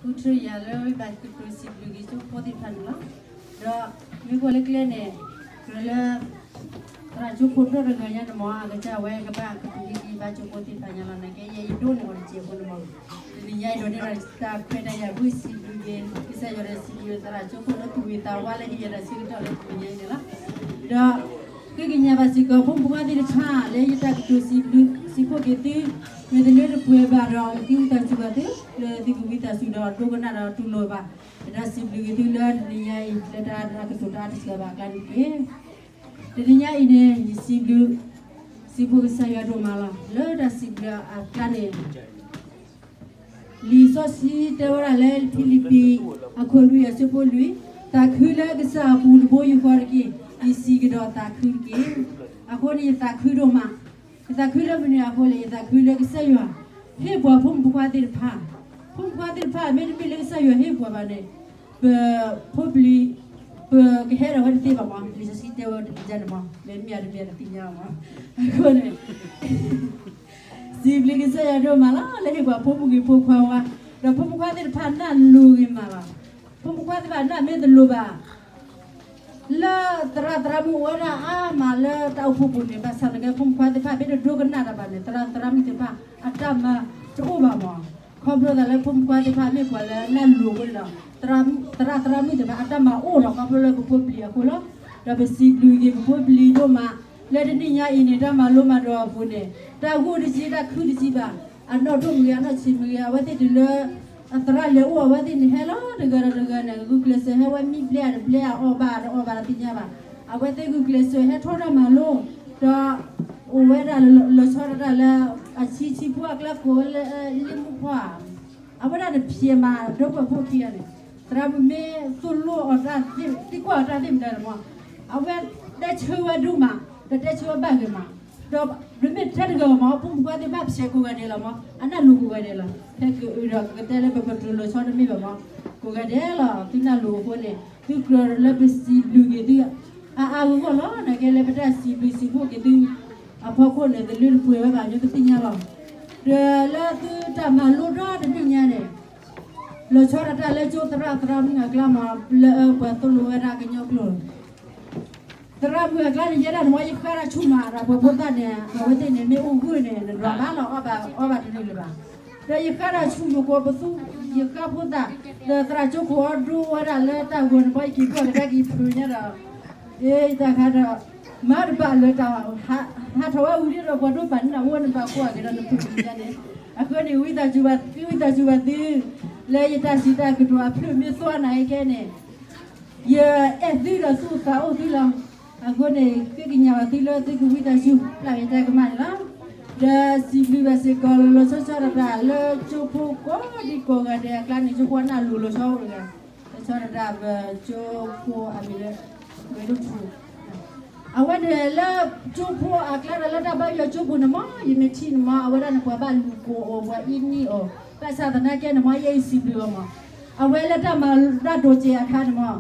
ဃုထၢယၤလၢဘၣ်ကတိၤစံးဘျုးက့ၤကၠိဖိသ့ၣ်တဖၣ်န့ၣ်လီၤ. ဒီးမ့ၢ်ကွၢ်လၢကျဲန့ၣ် ကြၢးလၢ သရၣ်ကၠိဖိဒီတဂၤညါန့ၣ်မ့ၢ် အကစၢ်ဝဲကဘၣ်ကတိၤဟ့ၣ်ဂံၢ်ဘါကၠိဖိသ့ၣ်တဖၣ်ညါလီၤ. နာ်က့ယဲယဒိးန့ၢ်အီၤတစဲးဖိန့ၣ်မ့ၢ် တနံၤညါအံၤဒိးန့ၢ်ဒီးတၢ်ခွဲးတၢ်ယာ်ဘၣ်စံးဘျုးက့ၤ ကစၢ်ယွၤဒီးစံးဘျုးသရၣ်ကၠိဖိလၢသူၣ်ဂ့ၤသးဝါလၢ ဟ့ၣ်ယၤတၢ်ဆၢကတီၢ်လၢတနံၤညါအံၤန့ၣ်လီၤ. ဒီး ဃ့ကညးဘၣ်စ့ၢ်ကီး ဖိမုၣ်ဖိခွါသ့ၣ်တဖၣ် လၢယတၢ်ကတိၤစံးဘျုးစံးဖှိၣ်က့ၤသု မ့ၢ်တလၢတပှဲၤဘၣ်ဒီး ယကဝံသးစူၤဘၣ်သု လၢသုကဝံသးစူၤဒီးဒိကနၣ်ဒီးတူၢ်လိာ်ဘၣ် ယတၢ်စံးဘျုးက့ၤသုလၢတနံၤညါအံၤ လၢတၢ်ကတိၤတၢ်တစှၤဘၣ်အကျါန့ၣ်တက့ၢ်. တနံၤညါအံၤန့ၣ် ယစံးဘျုး စံးဖှိၣ်ကစၢ်ယွၤဒိၣ်မးလီၤ. လၢတၢ်စံးဘျုးအကျါန့ၣ် လံာ်စီဆှံတဲဝဲဒၣ်လၢဖံလံးပံး အခိၣ်လွံၢ်အဆၢဖိလွံၢ်, သးခုလၢကစၢ်အပူၤတဘိယူၢ်ဃီတက့ၢ်, ယစံးကဒီးသးခုတက့ၢ်. အဃိန့ၣ် ယသးခုဒိၣ်မး, ယသးခုလၢမနုၤအဃိလဲၣ်, ယသးခုလၢကစၢ်ယွၤ ဟ့ၣ်ပှၤဖိမုၣ်ဖိခွါသ့ၣ်တဖၣ်, ဖိမုၣ်ဖိခွါသ့ၣ်တဖၣ် မ့တမ့ၢ်လၢကစၢ်ယွၤဟ့ၣ်ပှၤဘၣ်န့ၣ် ပဖိပလံၤ ပကဟဲဒီးဝဲတသ့ဘၣ်မး, လံာ်စီဆှံတဲဝဲတက့ၢ်န့ၣ်မး, မ့ၢ်မ့ၢ်အတမ့ၢ်တသ့ၣ်ညါမး, အဃိန့ၣ် စံးဘျုးကစၢ်ယွၤဒိၣ်မးလီၤ, လၢဟ့ၣ်ပှၤဖိမုၣ်ဂ့ၤဖိခွါဝါ, ဒီးဖိမုၣ်ခွါသ့ၣ်တဖၣ်နၢ်လိၤဂ့ၤမးလီၤ. ဖိမုၣ်ခွါသ့ၣ်တဖၣ်နၢ်မ့ၢ်တလိၤဘၣ်, လၢသရၣ်သရၣ်မုၣ်အိၣ်ဝဲဒၣ်အါမးလၢတၢ်အိၣ်ဖှိၣ်ပူၤန့ၣ်, ဘၣ်ဆၣ်သနာ်က့ ဖိမုၣ်ခွါသ့ၣ်တဖၣ်မ့ၢ်တဒိကနၣ်တၢ်ဘၣ်န့ၣ်, သရၣ်သရၣ်မုၣ်သ့ၣ်တဖၣ်အတၢ်မၤတအိၣ်ဘၣ်မး. ခီဖျိသးလၢဖိမုၣ်ခွါသ့ၣ်တဖၣ်မ့ၢ်ပှၤလၢနၢ်လိၤအဃိန့ၣ်ဒီး, သရၣ်သရၣ်မုၣ်သ့ၣ်တဖၣ်အတၢ်မၤအိၣ်ဒီး ခီဖျိလၢပဖိပလံၤအဃိလီၤ. ဒီးပစံးဘျုးက့ၤပဖိပလံၤဒိၣ်မး, လၢတနံၤညါအံၤန့ၣ် တၢ်မၤလိမၤဒိးအပူၤန့ၣ်, တၢ်ဂိၢ်တဆံတၢ်ခုၣ်တဆံဘၣ်, အနီၢ်ဒိၣ်မ့ၢ်ဂ့ၤ အနီၢ်ဆံးမ့ၢ်ဂ့ၤ, အဝဲသ့ၣ်တုၤလၢ အသရၣ်လဲၤအိၣ်အဝဲသ့ၣ်န့ၣ် ဟဲလီၤတဂၤဒီးတဂၤန့ၣ်, ဂုာ်ကျဲးစၢးဟဲဝဲမံဘျဲၣ်တဘျဲၣ်, အအီၣ်ဘၣ်တအီၣ်ဘၣ်တသ့ၣ်ညါဘၣ်. အဝဲသ့ၣ်ဂုာ်ကျဲးစၢးဟဲထီၣ်တၢ်မၤလိ, ဒီးအိၣ်ဝဲဒၣ်လီၤဆီဒၣ်တၢ်လၢ အဆံဆံဖိအကျါကိးဝဲလၢလ့မူဖီဧါ, အဝဲဒၣ်တဖျဲးမး ဒီပုၢ်ဝဲၢ်ဖိခံဂၤန့ၣ်, သရၣ်မုၣ်မ့ၢ်သိၣ်လိအီၤတၢ်သ့ၣ်, သံကွၢ်အီၤတၢ်သ့ၣ်မတၤန့ၣ်မး, အဝဲတဲဆၢဝဲဒိၣ်မး, ဒီးတဲဆၢဝဲဘၣ်ဂ့ၤမး, ဒီးမ့မ့ၢ်ထဲတဂၤမး ဖိမုၣ်ဖိခွါသ့ၣ်တဖၣ်ဖျဲးကိးဂၤဒဲးလီၤမး, အနၢ်လိၤကိးဂၤဒဲးလီၤ. ဖဲကအုဒီးကတဲလၢပကတိၤလီၤဆီတမ့ၢ်ဘၣ်မး, ကိးဂၤဒဲးလီၤ. သုနၢ်လိၤအဃိန့ၣ် သုကြၢးလၢပစံးဘျုးက့ၤသု အါအါဂီၢ်ဂီၢ်လီၤ. နာ်က့လၢပတၢ်စံးဘျုးစံးဖှိၣ်က့ၤသု အဖီခိၣ်န့ၣ် တလၢတပှဲၤဝဲဘၣ် ညီကသ့ၣ်ညါလီၤ. ဒီးလၢသုတၢ်မၤလိဒီတနံၣ်ညါန့ၣ် လီၤဆီဒၣ်တၢ်လၢကၠိသရၣ်သရၣ်မုၣ်အကျါမး လၢပှၤသိၣ်လိဝဲဒၣ်ကညီကျိာ် သရၣ်မုၣ်အကျါန့ၣ် ယဲဒၣ်န့ၣ်မ့ၢ် ယဃၣ်တၢ်ဆူၣ်မး ဒီးပှၤဖိသၣ်န့ၣ် အဝဲသ့ၣ်န့ၣ်မ့ၢ်အိၣ်ဂၢၢ်န့ၣ် နရၤမးလီၤ အီၣ်ဘၣ်တန့ၢ်လၢၤဘၣ်. ဒီးယဃၣ်တၢ်ဆူၣ်ယကိးပသူ ယဃၣ်ဖိသၣ် ဒီးသရၣ်ကၠိခိၣ်အီဒိဝဲဒၣ်လၢတၢ်ဂီၤန့ၣ်မ့ၢ် ယက့ၤကွၢ်ကဒါက့ၤဖုးညါဒီး အ့ ယတၢ်ခါဒီး မၤတဘၣ်လၢတၢ် ဟးထီၣ်ဝဲဝံၤဒီး ပှၤဒိပာ်နၢ်ဝဲနဘၣ်ကွၢ်က့ၤဒီးနဖုးညါန့ၣ် အဃိန့ၣ် ဝံသးစူၤဘၣ်သု ဝံသးစူၤဘၣ်သု လၢယတၢ်စံးတၢ်ကတိၤအဖျၢၣ်မ့ၢ်သွါနၤအံၤကဲန့ၣ် ယအဲၣ်သုဒီးသူၣ်အိၣ်သးအိၣ်သုလီၤ. အဃိန့ၣ် ဃ့ကညးဘၣ်သုလၢသုကဝံသးစူၤ ပျၢ်ယတၢ်ကမၣ်န့ၣ်လီၤ. ဒီးစံးဘျုးဘၣ်စ့ၢ်ကီး လီၤဆီဆီဒၣ်တၢ်လၢကၠိဖိကိးဒံကိးဂၤဒဲးအကျါန့ၣ် ကၠိဖိအနၢ်လိၤလီၤဆီအိၣ်တဂၤ လီၤဆီဒၣ်တၢ်ပကၠိဖိအမံၤလၢ ဝဲဒိၣ်ထူ အဝဲန့ၣ်လၢကၠိဖိအကျါဒီးလၢတၢ်ဘါယွၤကၠိပူၤန့ၣ်မး ယမ့ၢ်ထံၣ်န့ၣ်မး အဝဲဒၣ်န့ၣ် ပှၤဘၣ်လူၤကိးအီၤ ပှၤအ့န့ၢ်အီၤ ဘၣ်ဆၣ်သနာ်က့န့ၣ်မး ယအံၤစံးဘျုးအီၤမး အဝဲလၢတၢ်မၤရၢ်ဒိၣ်စဲးအခါန့ၣ်မး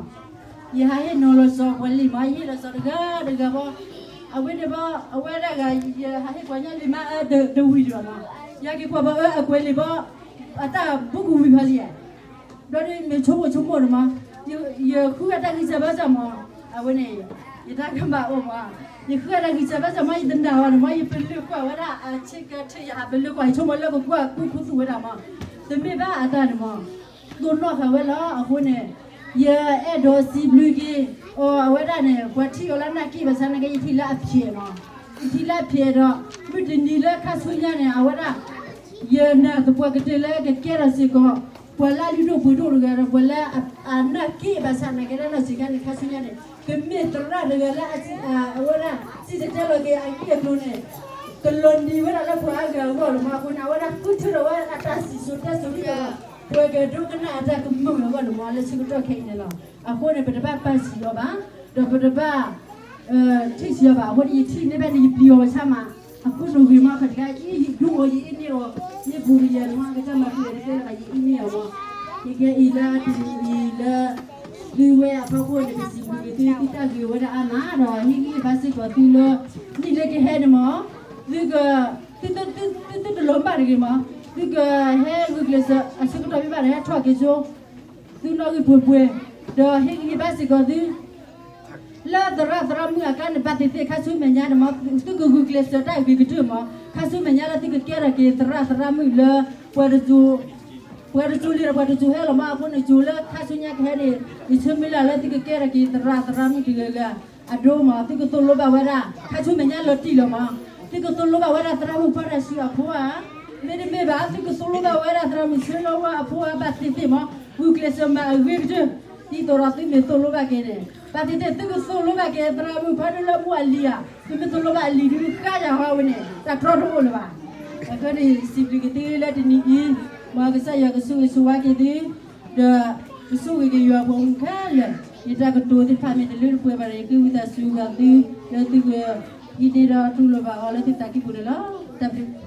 ယဟးဟ့ၣ်နီၤလီၤစီၤပှၤလံာ်မး ယဟ့ၣ်လီၤစီၤတဂၤတဂၤဘၣ် အဝဲန့ၣ်ဘၣ် အဝဲဒၣ်ဂၤ ယဟးဟ့ၣ်ကွၢ်ညါလံာ်မးအၢတဝံၤဒံးဘၣ်မး ယက့ၤကွၢ်ဘၣ်အၢအကွဲးလံာ်ဘၣ် အတၢ်ဘူးကဝံၤဖးလံ ဒီးမ့ၢ်ဆိကမိၣ်ဆိကမိၣ်န့ၣ်မး ယဃုအတၢ်ဂံၢ်စၢ်ဘါစၢ်မး အဝဲန့ၣ် ယတၢ်ကမၣ်အိၣ်မး ယဃုအတၢ်ဂံၢ်စၢ်ဘါစၢ်မး ယတနာ်ဘၣ်န့ၣ်မး ယပလၢကွၢ်ဝဲဒၣ်အဆ့ကဲထၢၣ် ယဟးပလၢကွၢ် ယဆိကမိၣ်လၢကကွၢ်ကူၣ်ခူသူၣ်ဝဲဒၣ်မး တမ့ၢ်ဘၣ်အတၢ်န့ၣ်မး သိၣ်နီၣ်ဃာ်ဝဲလီၤ အဃိန့ၣ် ယအဲၣ်ဒိးစံးဘျုးက့ၤအီၤ အဝဲဒၣ်န့ၣ် ပှၤထံၣ်အီၤလၢနၢ်က့ၣ်ဘၣ်ဆၣ်နာ်က့ ယထံၣ်လၢအဖျဲးမး ယထံၣ်လၢအဖျဲးဒီး မုၢ်တနံၤလၢခါဆူညါန့ၣ် အဝဲဒၣ် ယနာ်သပှၢ်ကတၢၢ်လၢကကဲထီၣ်စ့ၢ်ကီး ပှၤလၢအလုၢ်ဒိၣ်ပှ့ၤဒိၣ်တဂၤဒီး ပှၤလၢအနာ်က့ၢ်ဘၣ်ဆၣ်နာ်က့လၢလီၢ်ဆံးခါန့ၣ် ခါဆူညါန့ၣ် ကမ့ၢ်သရၣ်တဂၤလၢ အဝဲဒၣ် စံၣ်တဲၤတဲလီၤက့ၤအဂ့ၢ်အကျိၤန့ၣ် ကလီၤနံၤဝဲဒၣ်လၢပှၤအါဂၤအဂီၢ်လီၤမး အဃိန့ၣ် အဝဲဒၣ်ဃုထၢထီၣ်ဝဲအတၢ်စံၣ်စိၤတဲစိၤဒ်သိးဒီး ပှၤကဒိကနၣ်အတၢ်ကမၢၢ်အဂီၢ်လီၤမး လၢဆၢကတီၢ်ခဲအံၤန့ၣ်လီၤ. အဃိန့ၣ် ပတဘၣ်ပာ်စံၣ်အီၤဘၣ် ဒီးပတဘၣ် ထံၣ်စံၣ်အီၤဘၣ် အဃိန့ၣ် ယထံၣ်န့ၢ်ဘၣ်န့ၣ် ယပျံၤအီၤဘၣ်ဆၣ်မး အဃိန့ၣ်ဂ့ၤမး ခီတခါ ယဒိၣ်အီၤ ယအ့န့ၢ်အီၤ ယဘူးကယဲၢ်န့ၣ်မး ကစၢ်မၤပှဲၤတကဲလၢၤဘၣ် ယအ့န့ၢ်အီၤမး ယကဲအံၤလၢတနံၤအံၤလၢ သုဝဲအဖီခိၣ်န့ၣ် ပစံးဘျုးက့ၤသု သုတၢ်ဂ့ၤဝဲဒၣ်အါမး ဒီးဟ့ၣ်ဂံၢ်ဘါစ့ၢ်ကီးသုလၢ နံၣ်လၢကဟဲန့ၣ်မး သုက သုသုတလီၤဘၣ်တဂ့ၤမး သုကဟဲဂုာ်ကျဲးစၢးအဆၢက တၢ်ဘၣ်ဘၣ်န့ၣ် ဟဲထီၣ်က့ၤဆိ သုနီၣ်ဂံၢ်ပှဲၤပှဲၤ, ဒီးဟ့ၣ်ဂံၢ်ဟ့ၣ်ဘါစ့ၢ်ကီးသု လၢသရၣ်သရၣ်မုၣ်အကျါန့ၣ် ဘၣ်သ့ၣ်သ့ၣ်ခါဆူမဲာ်ညါန့ၣ်မ့ၢ် သုကဂုာ်ကျဲးစၢးတၢ်အဂ့ၤကတၢၢ်မး, ခါဆူမဲာ်ညါလၢသုကကဲထီၣ်က့ၤသရၣ်သရၣ်မုၣ်လၢ ပှၤတစိၤလံဒီးပှၤတစိၤဟဲလီၤမး အဃိန့ၣ် စိၤလၢခါဆူညါကဟဲန့ၣ် ယဆၢမုၢ်လၢ်လၢသုကကဲထီၣ်က့ၤသရၣ်သရၣ်မုၣ်တဂၤဂၤ အဒိမး သုကသိၣ်လိဘၣ်ဝဲဒၣ် ခါဆူမဲာ်ညါလီၤတံၢ်လီၤမး, သုကသိၣ်လိဘၣ်ဝဲဒၣ်သရၣ်မုၣ်ဖီတၢ်ဆှုအဖိဧါ, မ့တမ့ၢ်ဘၣ် သုကသိၣ်လိဘၣ်ဝဲဒၣ်သရၣ်မုၣ်ဆၢလၢဝါအဖိဧါ ဘၣ်သ့ၣ်သ့ၣ်မး, ဂုာ်ကျဲးစၢးမၤအဂ့ၤကတၢၢ်, ဒ်သိးဒီးသုမ့ၢ်သိၣ်လိဘၣ်က့ၤန့ၣ် ဘၣ်သ့ၣ်သ့ၣ် သုကသိၣ်လိဘၣ်က့ၤသရၣ်မုၣ်ဖီဒုလၢမူအလံၤဧါ, သုမ့ၢ်သိၣ်လိဘၣ်အလံၤဒု ဃါယၤဟီဝဲန့ၣ် တၢ်တြီတအိၣ်လၢၤဘၣ်. အဃိန့ၣ် စံးဘျုးက့ၤသုလၢတနံၤအံၤ, မ်ကစၢ်ယွၤကဆိၣ်ဂ့ၤဆိၣ်ဝါက့ၤသု ဒီးကဆိၣ်ဂ့ၤက့ၤယွၤပှၤမုၣ်ခဲလၢာ်, ယတၢ်ကတိၤသ့ၣ်တဖၣ်မ့ၢ်တလၢတပှဲၤဘၣ်ဒီး ယဃ့ဝံသးစူၤဂၤသု လၢသုကဟံးန့ၢ်ဒီးတူၢ်လိာ်ဘၣ်အီၤလၢသုသးကံၢ်ပူၤန့ၣ်လီၤ. တၢ်ဘျုး